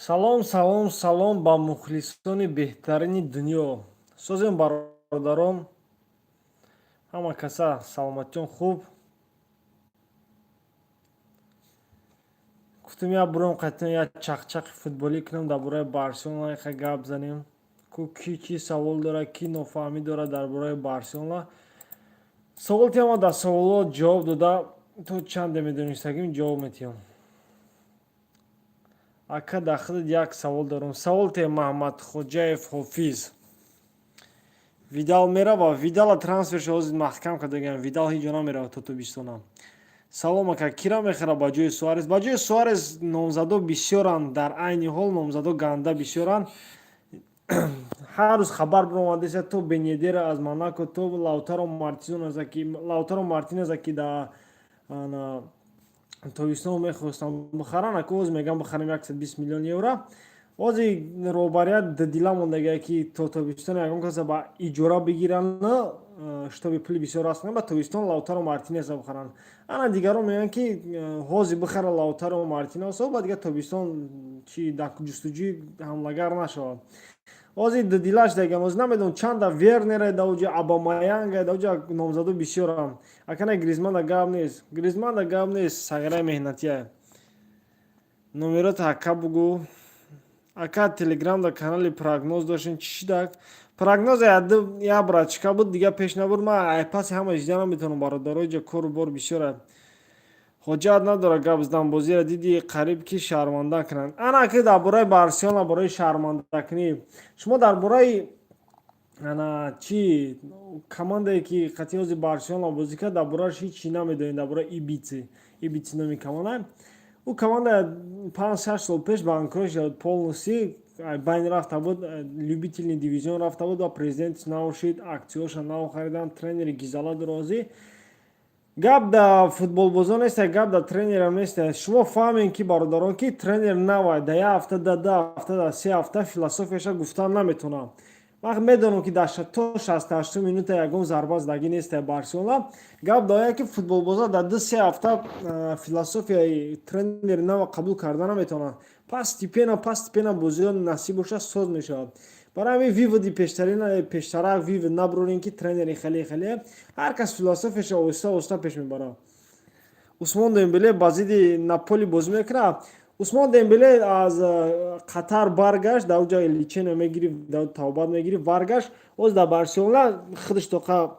Салом, салом, салом ба мухлисони беҳтарини дунё. Созем, бародарон, ҳама каса саломатиён хуб. Гуфтем, як буром қатъиян як чақчақи футболӣ кунем, дар бораи Барселона яха гап занем. Ку ки чӣ савол дорад, ки нофаҳмӣ дорад дар бораи Барселона. Савол тема, дар саволҳо ҷавоб дода, то чанде медонистагим, ҷавоб метиҳам. Ака, дар худат як савол дорам. Савол те, Маҳмадхоҷаев Ҳофиз. Видал мерава? Видала трансферша ҳозир маҳкам кардагиам. Видал ҳеҷ ҷо намерава то тобистона. Салом, ака, кира мехара ба ҷои Суарес? Ба ҷои Суарес номзадо бисёранд, дар айни ҳол номзадо ганда бисёранд. Ҳар рӯз хабар баромадааст, то Бен Йеддера аз Монако, то Лаутаро Мартинеза, ки Лаутаро Мартинеза, ки дар тобистон мехостам бихаранд, ака, оз мегӯям, бихарем 120 миллион евро. Ҳозир роҳбарият дила мондагия, ки то тобистон ягон каса ба иҷора бигиранд, чтобы пули бисёр раст кунанд, ба тобистон Лаутаро Мартинеза бихаранд. Ана дигарон мегӯянд, ки ҳозир бихара Лаутаро Мартинесо, ба дигар тобистон чи дар ҷустуҷӯи ҳамлагар нашавад. Ҳозир дилаш дагам, ҳозир намедонам, чанда Вернера да уҷа, Абамаянга да уҷа, номзадо бисёрам. Акана, Гризманда гап нест, Гризманда гап нест, сағираи меҳнатия. Номерота, ака, бугӯ. Ака, Телеграм дар канали прогноз доштем, чӣ шидак? Прогноза як братчика буд, дигар пеш набуд. Ман айпаси ҳама чиза наметавонам, бародаро, иҷа кору бор бисёра. Ҳоҷат надорад гап задан. Бозиро диди, қариб ки шарманда кунанд. Ана ки дар бораи Барселона, бораи шармандакунӣ шумо, дар бораи ана чи командае, ки қатъи Барселона бозӣ кард, дар борааш ҳеҷ чӣ намедонед, дар бораи Ибитси. Ибитси номи команда. Ӯ команда 5-6 сол пеш банкрот шуд полностью, байн рафта буд, любительный дивизион рафта буд ва президентш нав шид, аксияҳоша нав харидан, тренери гизала дорозӣ. Гап да футболбозон нест, гап да тренерам нест. Шумо фаҳмем, ки, бародарон, ки тренер навай, да як ҳафта, да 2 ҳафта, да 3 ҳафта философияша гуфтан наметавонам. Ман медонам, ки дар то 68 минута ягон зарба задагӣ нест Барселона. Гап доя, ки футболбозон дар 2-3 ҳафта философияи тренери нава қабул карда наметавонанд. Постепенно, постепенно бозиҳо насиб бошад, соз мешавад. Барои ҳамин выводи пештарина, пештарак вывод набурем, ки тренери хеле хеле. Ҳар кас философияша оҳиста оҳиста пеш мебарад. Усмон Дембеле ба зидди Наполи бозӣ мекунад. Усмон Дембеле аз Қатар баргашт, дар уҷа лечение мегирифт, дар тавбат мегирифт, баргашт. Оз дар Барселона худаш тоқа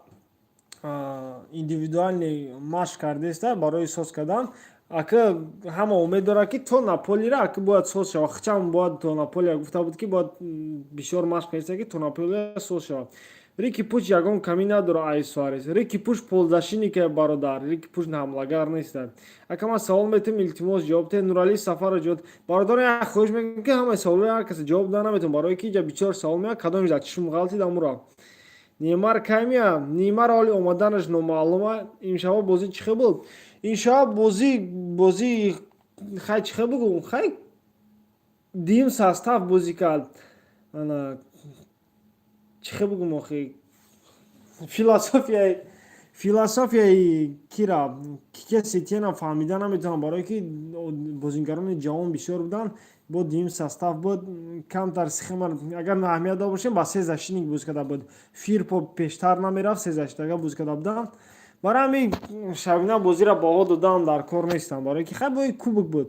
индивидуальный машқ кардааста барои соз кардан. Ака, ҳама умед дорад, ки то Наполира ака бояд соз шавад. Хчам бояд то Наполия гуфта буд, ки бояд бисёр машқ кардааста, ки то Наполия соз шавад. Рики Пуч ягон камӣ надорад ай Суарес. Рики Пуч полузащитник, бародар, Рики Пуч ҳамлагар нест. Ака, ман савол метавам, илтимос, ҷавоб те. Нуралӣ Сафаров, ҷавоб. Бародарон, як хоҳиш мекунам, ки ҳамаи саволҳои ҳар касе ҷавоб дода наметавонам, барое ки иҷа бисёр савол меояд, кадомиш дар чишм ғалтид, амура. Неймар кай меяд? Неймар ҳоли омаданаш номаълума. Имшаба бозӣ чӣ хел буд? Имшаба бозӣ, хай, чӣ хел бугӯм, хай, дуюм состав бозӣ кард. Ана чӣ хел бугӯм, охи, философияи кира, Кике Сетиена, фаҳмида наметавонам, барое ки бозингарони ҷавон бисёр буданд, бо дуюм состав буд, камтар схема, агар аҳамият дод бошем, ба се защитник бозӣ карда буд. Фирпо пештар намерафт, се защитага бозӣ карда буданд. Барои ҳамин шабина бозиро баҳо додан дар кор нестам, барое ки хай, бои кубок буд.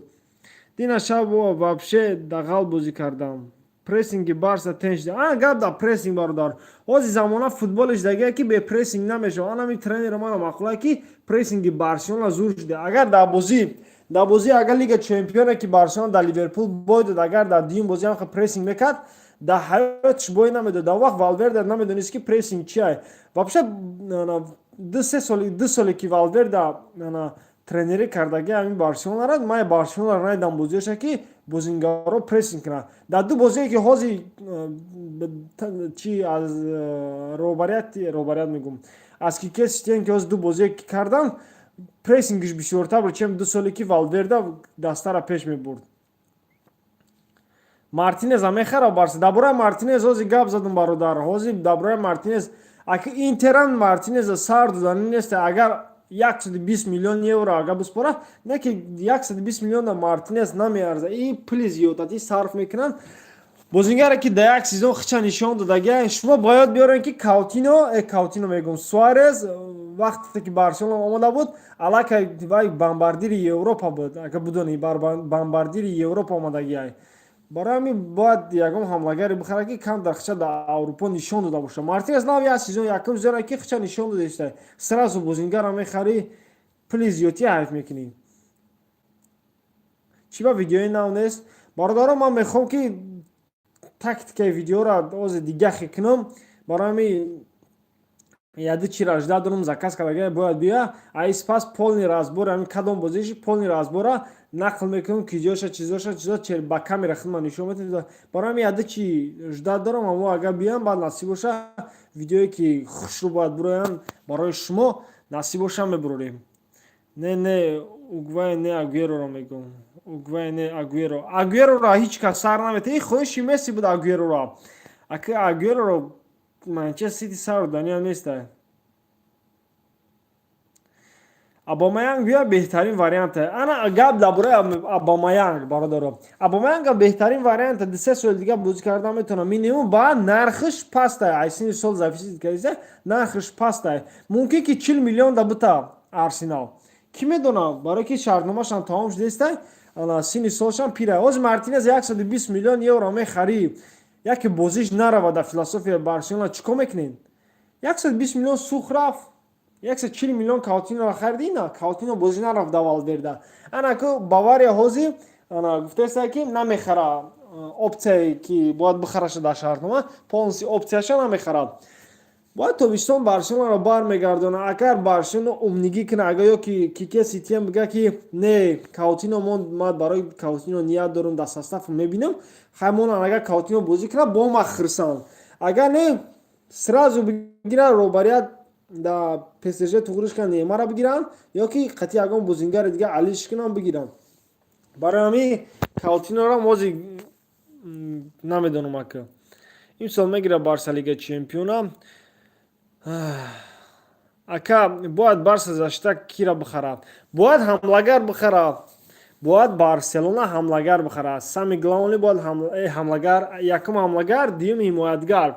Дина шаб вообще дағал бозӣ кардам. Прессинги Барса тенш. А гап да прессинг, бародар, ҳозир замона футболиш дагия, ки бе прессинг намешавад. Анами тренери мана маъқула, ки прессинги Барселона зур шуда. Агар дар бозӣ, агар Лига Чемпиона, ки Барселона дар Ливерпул бой дод, агар дар дуюм бозӣ ҳам прессинг мекард, дар ҳаётш бой намедод. Дар вақт Валверде намедонист, ки прессинг чия вообще. 2-3 соли, 2 соле ки Валверда тренерӣ кардаги ҳамин Барселонара, ман Барселонара надидам бозиёша, ки бозингаро прессинг кунад. Дар ду бозие, ки ҳозир чи аз роҳбарият, роҳбарият мегӯм, аз Кике Сетиен, ки ҳозир ду бозие ки кардан, прессингиш бисёртар буд, чем 2 соле, ки Валверда дастара пеш мебурд. Мартинеза мехара Барса? Дар бораи Мартинез ҳозир гап задум, бародар. Ҳозир дар бораи Мартинез, аки Интеран Мартинеза сар додани нест, агар 120 миллион евро ага биспора, не ки 120 миллион Мартинес намеарза. И пули зиёдатӣ сарф мекунанд. Бозингаре, ки дар як сезон хича нишон додага, шумо бояд биёрем, ки Каутино, Каутино мегӯм, Суарез вақте ки Барселона омода буд, аллакай вай бомбардири Европа буд. Ага будони, бомбардири Европа омадагиай. Барои ҳамин бояд ягон ҳамлагаре бихарад, ки кам дар хича дар Аврупо нишон дода бошад. Мартинес нав як сезон, якум сезоне, ки хича нишон додаиста, сразу бозингара мехарӣ, пули зиёдтӣ ҳайф мекунӣ. Чӣ ба видеои нав нест, бародаро? Ман мехоҳам, ки тактикаи видеоро ози дигахе кунам. Барои ҳамин яды чира жда дорум, заказ кардага, бояд бия. Ай спас полный разбор, ҳамин кадом бозиш, полный разбора нақл мекунам, киҷоша, чизоша, чизо ба камера хидмат нишон метавонад. Барои ҳамин яды чи жда дорам, амо агар биям, баъд насиб боша, видеое, ки хушрӯ бояд буроянд барои шумо, насиб боша, мебурорем. Не, не Угвай, не, Агуэроро мегӯм. Угвай не, Агуэро. Агуэроро ҳеҷ кас сар наметавад. Ин хоҳиши Месси буд, Агуэроро. Ака Агуэроро Манчестер Сити сар доданиам неста. Абомаянг бия, беҳтарин варианте. Ана гап дар бораи Абомаянг, бародаро. Абомаянга беҳтарин варианте, 2-3 соли дига бозӣ карда метавонад минимум, ба нархиш пастай. Ай сини сол зависит кардиса, нархиш пастай. Мумкин ки 40 миллион да бута Арсенал. Кӣ медонад, барое ки шартномашам тамом шудааста, ана сини солшам пира. Ҳозир Мартинез 120 миллион евро мехарӣ, яке бозиш нарава дар философияи Барселона, чӣ кор мекунед? 120 миллион сух рафт. 140 миллион Каутиноро хариди, на Каутино бозӣ нарафт да Валверда. Ана ку Бавария ҳозир ана гуфтааста, ки намехара, опсияе ки бояд бихараша дар шартнома, полностью опсияша намехарад. Бояд тобистон Барселонаро бармегардона. Агар Барселона умнигӣ кунад, агар ё ки Кике Сетиен бига, ки не, Каутино ман барои Каутино ният дорам, дар состав мебинам, хай монан. Агар Каутино бозӣ кунад, бо ма хирсанд. Агар не, сразу бигирад роҳбарият да ПСЖ туғриш кунанд, Неймарро бигиранд ё ки қатъи ягон бозингари дига алиш кунанд, бигиранд. Барои ҳамин Каутиноро мози намедонам, ака имсол мегирад Барса Лига Чемпиона. Ака, бояд Барса защита кира бихарад? Бояд ҳамлагар бихарад. Бояд Барселона ҳамлагар бихарад. Самый главный, бояд ҳамлагар, якум ҳамлагар, дуюм ҳимоятгар.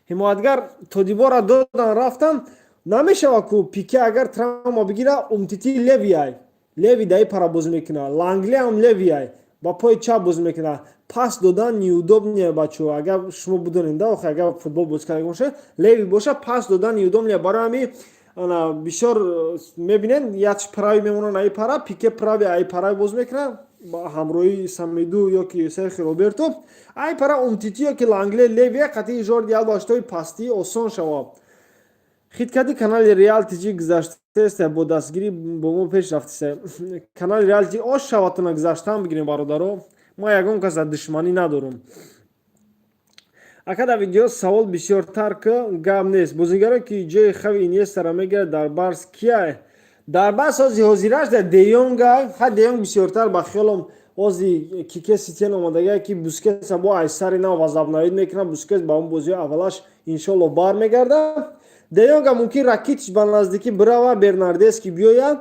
Ҳимоятгар Тодибора додан, рафтан намешавад ку. Пике агар травма бигира, Умтити левый ай, левый даи пара бозӣ мекунад. Лангли ҳам левый ай, ба пои чап бозӣ мекунад. Пас додан неудобнее, бачо, агар шумо будонед да, охи агар футбол бозӣ карда боша, левый боша, пас додан неудобнее. Барои ҳамин ана бисёр мебинед, як правый мемонад, аи пара Пике правый, аи пара бозӣ мекунад ҳамроҳи Самеду ё ки Серхи Роберто. Ай пара Умтити ё ки Лангле левый, қатъи Жорди Алба штои пастӣ осон шавад. Хиткади канали Реал ТЖ гузаштаест, бо дастгирӣ бо мо пеш рафтиста. Канали Реал ТЖ ош шаватона, гузаштан бигирем, бародаро. Ма ягон кас душманӣ надорам. Ака, дар видео савол бисёртар ки гап нест. Бозигаро, ки ҷои Хави, Иньестара мегирад, дар Барс кия? Дар Барс ҳози ҳозираш дар Деёнга. Ха, Деёнг бисёртар ба хиёлам. Ҳози Кике Сетиен омадагия, ки Бускеса бо айсари нав возобновить мекунад. Бускес ба он бозиҳои аввалаш иншолло бармегардад. Деёнга мумкин, Ракитич ба наздикӣ бирава, Бернардески биёяд.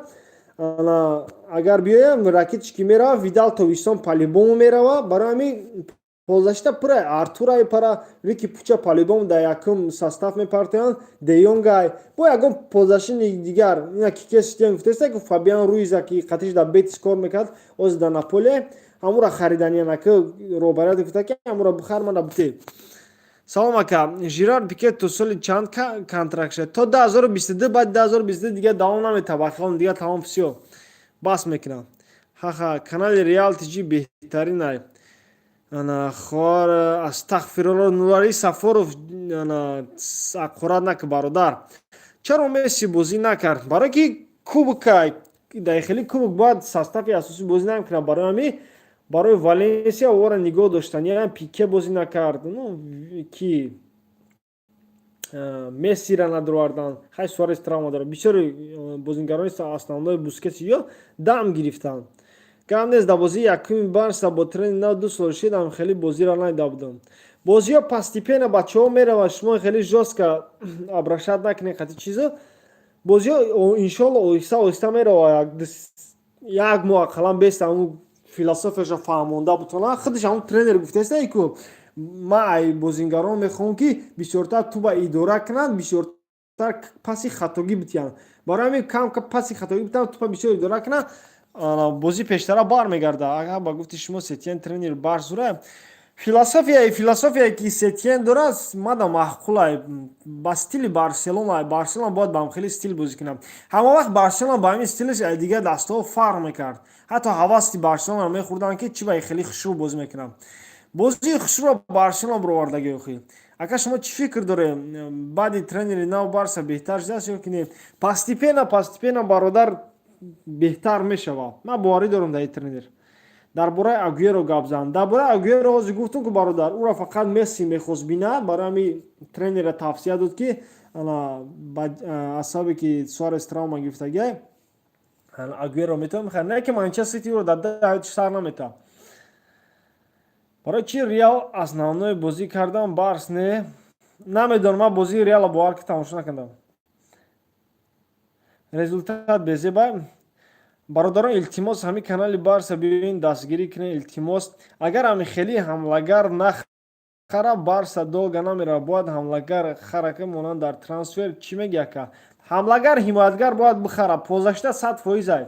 Агар биёяд, Ракитич ки мерава, Видал тобистон по-любому мерава. Барои ҳамин полузащита пура. Артурай пара, Рики Пуча по-любому дар якум состав мепартоянд. Деёнгай бо ягон полузащитник дигар. Ина Кике Сетиен гуфтеста, ки Фабиан Руиза, ки қатиш дар Бетис кор мекард, ҳозир дар Наполе, ҳамура хариданиян. Ки роҳбарият гуфта, ки ҳамура бихар, мана бите. Салом, ака. Жерар Пике то соли чанд контракт шуд? То 2022. Баъди 2022 дига давом наметавад, ба хиёлам, дига тамом, всё, бас мекунам. Ҳаха, канали Реал ТЖ беҳтарин ай. Ана хоҳар, астағфирулло, Нуралӣ Сафоров, ана аққурат нака, бародар. Чаро Месси бозӣ накард? Барое ки кубокай, дар хели кубок бояд состави асосӣ бозӣ намекунад. Барои ҳамин барои Валенсия ора нигоҳ доштани Пике бозӣ накард. Ну ки Мессира надровардан, хай, Суарес травма дорад, бисёри бозингарони основной Бускеси ё дам гирифтанд. Гап нест, дар бозии якуми Барса бо тренери нав 2 сол шидам, хеле бозиро надида будам. Бозиҳо постепенно, бачаҳо, меравад. Шумо хеле жёстко обращать накунед қати чизо. Бозиҳо, иншоалло, оҳиста оҳиста мерава. Як моҳ ақаллан бест, ҳамун философияшо фаҳмонда бутона. Худаш ҳамун тренер гуфтааста, ку ман ай бозингарон мехоҳам, ки бисёртар туба идора кунанд, бисёртар паси хатогӣ битиҳанд. Барои ҳамин кам паси хатогӣ битиҳанд, тупа бисёр идора кунанд, бозӣ пештара бармегарда. Агар ба гуфти шумо, Сетиен тренери барзура, философияе ки Сетиен дорад, мада маъқулай, ба стили Барселона. Барселона бояд ба ҳамхели стил бозӣ кунад. Ҳама вақт Барселона ба ҳамин стилаш аз дигар дастаҳо фарқ мекард. Ҳатто ҳавасти Барселона мехӯрданд, ки чӣ ба хеле хушрӯ бозӣ мекунад. Бозии хушрӯро Барселона бировардаги. Охи, ака, шумо чӣ фикр дорем, баъди тренери нав Барса беҳтар шудааст ё ки не? Постепенно, постепенно, бародар, беҳтар мешавад, ман боварӣ дорам дар ин тренер. Дар бораи Агуеро гап зан. Дар бораи Агуеро ҳозир гуфтум, ку, бародар, ӯро фақат Месси мехост бинад. Барои ҳамин тренера тавсия дод, ки аз сабабе ки Суарес травма гирифтагиай, Агуеро метавон мехарад, не ки Манчестер Сити ӯро дар даҳ сар наметавад. Барои чи Реал основной бозӣ кардан, Барс не? Намедонам, ман бозии Реала, бовар ки, тамошо накардам. Результат безеба. Бародарон, илтимос, ҳамин канали Барса биёин, дастгирӣ кунед, илтимос. Агар ҳамин хеле ҳамлагар нахара, Барса долго намерава. Бояд ҳамлагар харака монанд. Дар трансфер чӣ меги, ака? Ҳамлагар, ҳимоятгар бояд бихара, позашта 100%-ай.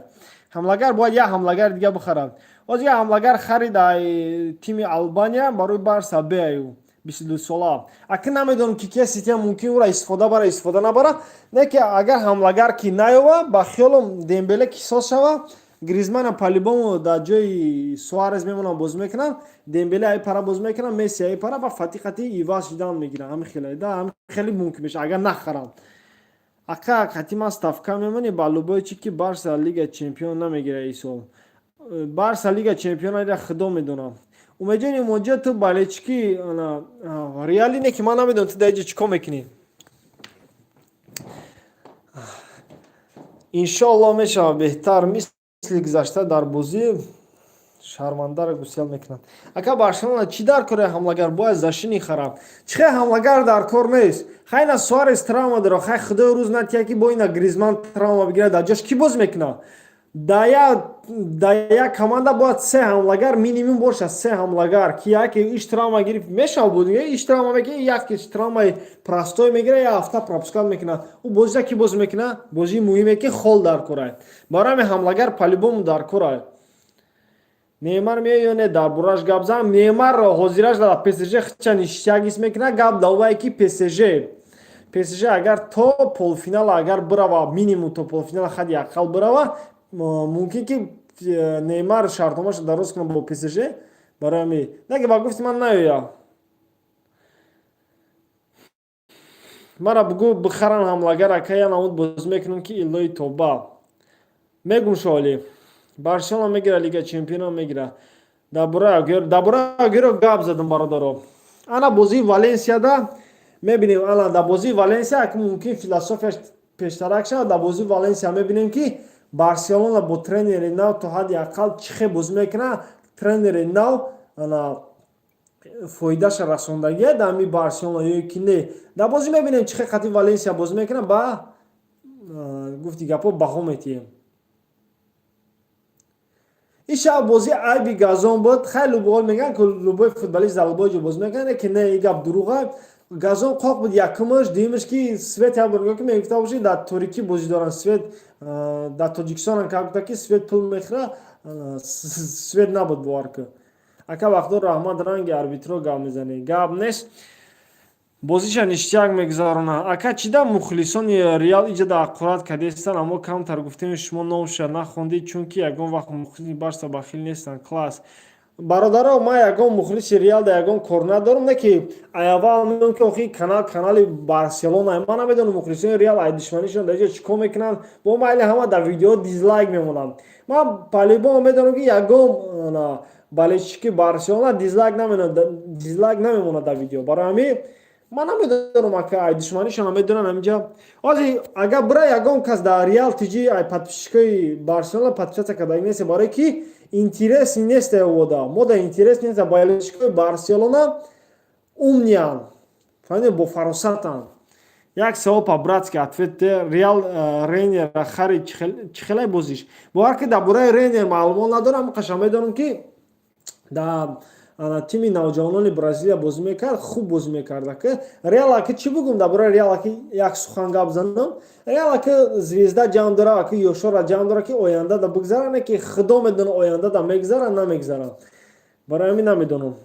Ҳамлагар бояд, як ҳамлагари дига бихарад. Ҳозир як ҳамлагар харид ай тими Албания, барои Барса беаю, 22 сола. Ака, намедонам, ки ке Сития мумкин ӯра истифода бара, истифода набара. Не ки агар ҳамлагар ки наёва, ба хиёлам, Дембеле ки соз шава, Гризмана по-любому дар ҷои Суарез мемонам, бозӣ мекунам. Дембеле ай пара бозӣ мекунам, Месси ай пара ва Фати қати иваз шидан мегирам. Ҳами хеле да, ҳами хеле мумкин мешава, агар нахарам. Ака, қати ман ставка мемонӣ ба любой чи, ки Барса Лига Чемпион намегира ин сол? Барса Лига Чемпион ира худо медонам. Умедҷони моҷа, ту болельщики Реали не, ки ман намедонам, ту дар иҷа чӣ кор мекунӣ. Иншоалло, мешавад беҳтар мисли гузашта. Дар бозӣ шармандаро гусел мекунад. Ака, Барселона чӣ дар кори ҳамлагар? Бояд защитник харад. Чӣ хел ҳамлагар дар кор нест? Хай, на Суарес травма дора, хай, худои рӯз натия, ки бо ина Гризман травма бигирад, дар ҷош кӣ бозӣ мекунад? Дар як команда бояд се ҳамлагар минимум бошад, се ҳамлагар, ки яке иш травма гирифт, мешавад буд, иш травма мекунад, яке травмаи простой мегирад, як ҳафта пропускать мекунад. Ӯ бозида кӣ бозӣ мекунад? Бозии муҳиме, ки хол дар корай. Барои ҳамин ҳамлагар по-любому дар корай. Неймар меояд ё не, дар бораш гап зан. Неймар ҳозираш дар ПСЖ хича ништяк ҳис мекунад. Гап дар ки ПСЖ агар то полуфинала агар бирава, минимум то полуфинала ҳадди ақал бирава, мумкин ки Неймар шартномаашро дароз кунад бо ПСЖ. Барои ҳамин наки ба гуфти ман наёя. Мара бугӯ, бихаран ҳамлагар, ака, я намуд бозӣ мекунам, ки иллои тоба мегум. Шоали Барселона мегира, Лига Чемпионон мегира. Дар бораи Агуэро гап задам, бародаро. Ана бозии Валенсияда мебинем. Ана дар бозии Валенсия мумкин философияш пештарак шавад. Дар бозии Валенсия мебинем, ки Барселона бо тренери нав то ҳадди ақал чӣ хел бозӣ мекунад. Тренери нав ана фоидаша расондагия дар ҳамин Барселона ё ки не, дар бозӣ мебинем, чӣ хел қати Валенсия бозӣ мекунад. Ба гуфти гапҳо баҳо метиҳем. Ин шаб бозӣ айби газон буд. Хеле любой мегӯянд, ки любой футболист дар любой ҷо бозӣ мекунад, ки не, ин гап дурӯға. Газон қоқ буд якумаш, дуюмаш, ки свет як бор ки мегуфта бошӣ, дар торикӣ бозӣ доранд. Свет дар Тоҷикистонам ка гуфта, ки свет пул мехӯра, свет набуд, бовар кун. Ака Вақтдор, раҳмат, ранги арбитро гап мезанӣ. Гап нест, бозиша ништяк мегузаронад. Ака, чӣ да мухлисони Реал иҷа да ҳақорат кардестанд, аммо камтар гуфтем, шумо номша нахондед, чунки ягон вақт мухлиси Барса бахил нестанд. Класс. Бародаро, ман ягон мухлиси Реал да ягон кор надорам, не ки аввал меом, ки охи канал канали Барселона. Ман намедонам, мухлисони Реал ай душманишон дар иҷа чӣ кор мекунанд. Бо майли ҳама дар видео дизлайк мемонанд. Ман по-любому медонам, ки ягон болельщики Барселона дизлайк намемонад дар видео. Барои ҳамин ман намедонам, ака, ай душманишон медонам. Ҳаминҷа ҳозир агар бира, ягон кас дар Реал тиҷи ай подписчикои Барселона подписаться кардаги нест, барое ки интерес нест. Вода мода интерес нест. Болельщикои Барселона умный анд, фаҳмидед, бо фаросатанд. Як савол по-братски ответ: Реал Рейнера харид, чӣ хелай бозиш? Бовар ки, дар бораи Рейнер маълумот надорам. Қаша медонам, ки дар тими навҷавонони Бразилия бозӣ мекард, хуб бозӣ мекард. Ака, Реал, ака, чӣ бугум дар бораи Реал? Аки, як сухан гап занам: Реал, ака, звезда ҷамъ дора, ака, ёшора ҷамъ дора, ки оянда да бигзаране, ки худо медона, оянда да мегзара, намегзара. Барои ҳамин намедонам.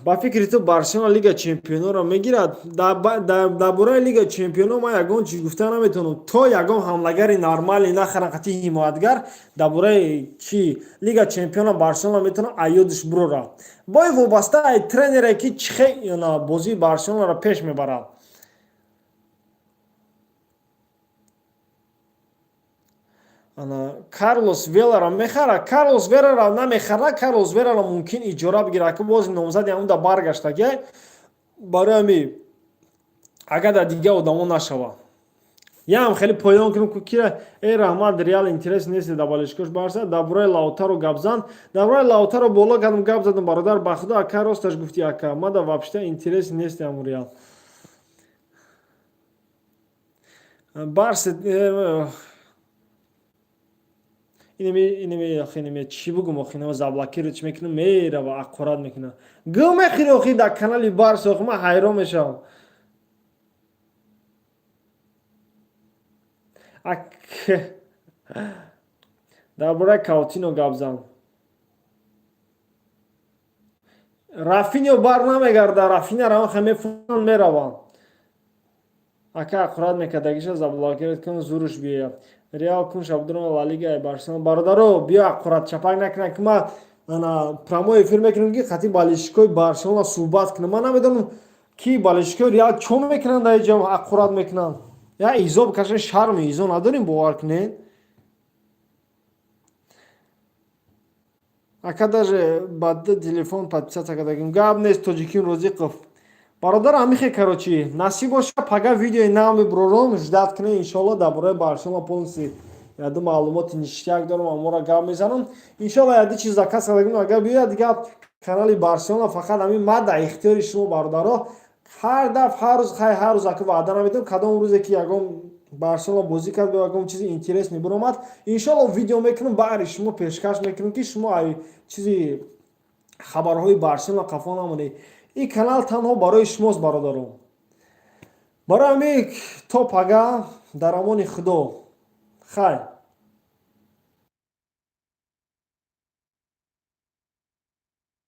Ба фикри ту, Барселона Лига Чемпионоро мегирад? Дар бораи Лига Чемпионо ман ягон чиз гуфта наметавонам, то ягон ҳамлагари нормалӣ нахарам, қатъи ҳимоятгар. Дар бораи чи Лига Чемпиона Барселона метавонад аёдиш бурора, бо вобаста ай тренере, ки чихе бозии Барселонаро пеш мебарад. Карлос Веларо мехара? Карлос Веларо намехара. Карлос Веларо мумкин иҷора бигирад, ки боз номзади ҳамун баргаштага. Барои ҳами, агар дар дига одамо нашава, ям хеле поён кунам кира. Э, раҳмат, Реал интерес нест дар болельщикош Барса. Дар бораи Лаутаро гап зан. Дар бораи Лаутаро боло кардам, гап задам, бародар. Ба худо, ака, росташ гуфти, ака, мада вообще интерес нест ҳамун Реал. Барс инеми, охи, инеми чӣ бугум, охи, инама заблокировать мекунам, мерава, аққурат мекунам, гӯ мехӯри, охи, дар канали Барс. Охи, ман ҳайрон мешавам. Ак, дар бораи Каутино гап зан. Рафинио бар намегарда, Рафиня раван мефуранд, мераванд. Ака, аққурат мекардагиша заблокировать кун, зуруш биёяд. Реал кун шабдурон Ла Лига Барселона. Бародаро, биё, аққурат чапак накунад, ки ман ана прямой эфир мекунам, ки қатъи болельщикои Барселона суҳбат кунам. Ман намедонам, ки болельщикои Реал чо мекунанд дар иҷа, аққурат мекунанд. Я изо бикашен, шарми изо надорем, бовар кунед. Ака, даже ба телефон подписаться кардагим, гап нест. Тоҷикин Розиқов, бародар, амихе, короче, насиб боша, пага видеои нав мебурором, ждать кунед, иншоалло. Дар бораи Барселона полностью яду маълумоти ништяк дорам, амора гап мезанам, иншоалло. Яди чиз заказ кардагим, агар биёяд, дига канали Барселона фақат ҳамин ма дар ихтиёри шумо, бародаро. Ҳар даф, ҳар рӯз, хай, ҳар рӯз, ака, ваъда намедиҳам. Кадом рӯзе ки ягон Барселона бозӣ кард, ягон чизи интересный биромад, иншоалло, видео мекунам, баъри шумо пешкаш мекунам, ки шумо ай чизи хабарҳои Барселона қафо намонед. Ин канал танҳо барои шумост, бародарон. Барои ҳамин то пага, дар амони Худо, хайр.